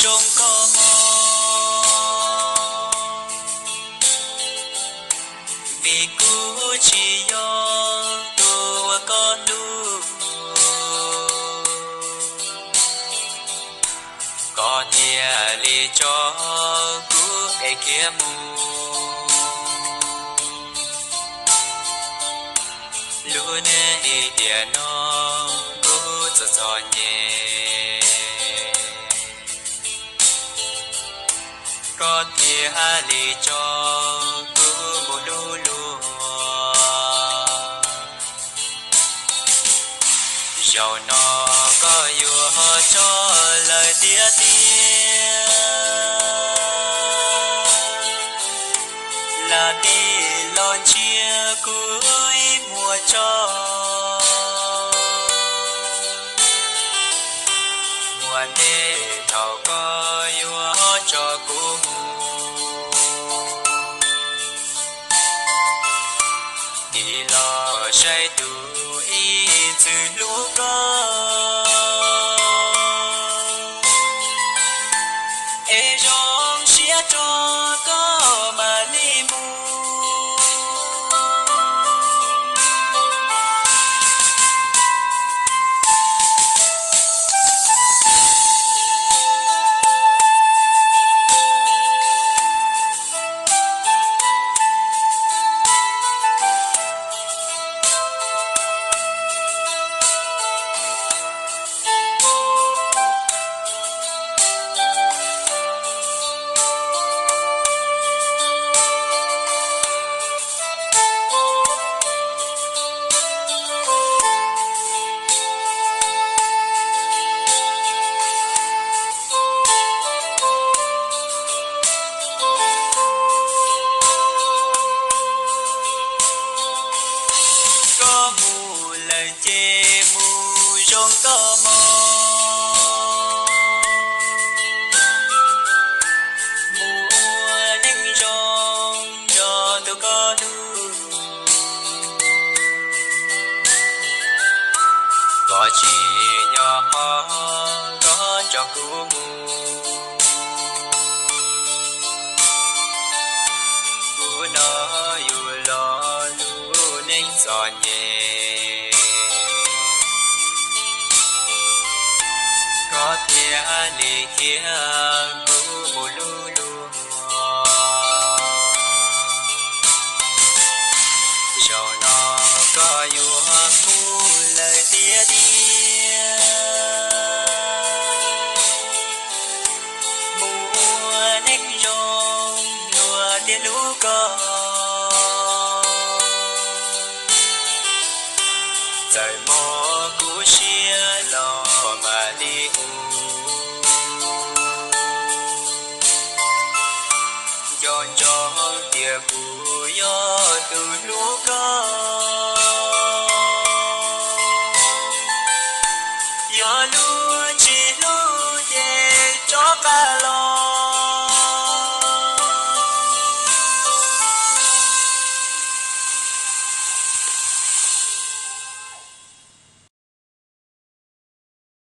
zoo koj mog, vim kuv tsis yog tus uas koj hlub, koj thiaj li tso kuv es khiav mus. Lub neej tiam no kuv txom txom nyem, koj thiaj li tso kuv mus lub luag. Zaum no koj yuav tso lawm tiag tiag, lam tig los ntshiab kuv ib muag tso. Ua ntej thaum koj yuav tso kuv mus, tig los saib tus ib txwm hlub koj, es zoo siab rau koj mam li mus. Koj mus lawm ces mus zoo koj mog, mus ua neej zoo nrog tus koj hlub. Koj tsim nyog ho koj nrog kuv mus, kuv no yug los lub neej txom nyem, koj thiaj li khiav kuv mus lub luag. Zaum no koj yuav mus lawm tiag tiag, mus ua neej zoo luag thiaj hlub koj. Txawm mob kuv siab los mam li ua, nco ntsoov tias kuv yog tus hlub koj. Yog luag tsis hlub ces rov qab